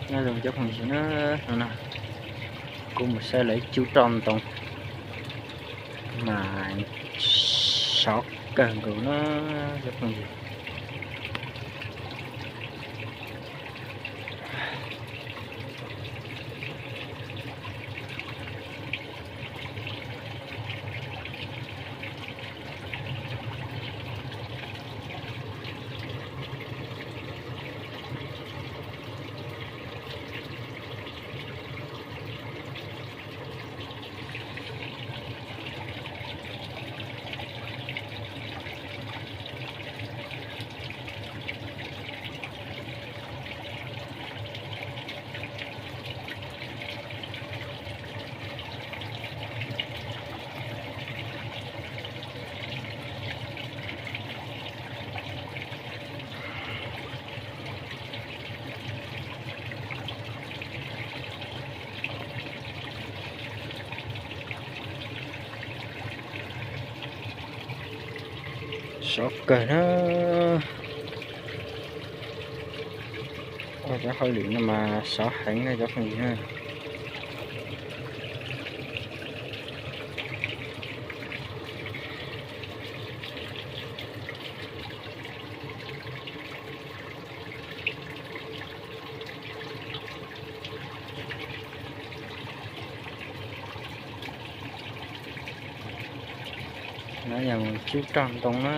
Nyob zoo cov phooj ywg na, no no, kuv mus saib lawv cub roj ntoo mas sov kawg nkaus na cov phooj ywg. Sov kawg na. Ua cov hauj lwm no mas sov heev na cov phooj ywg na. No yog mus cub roj ntoo na.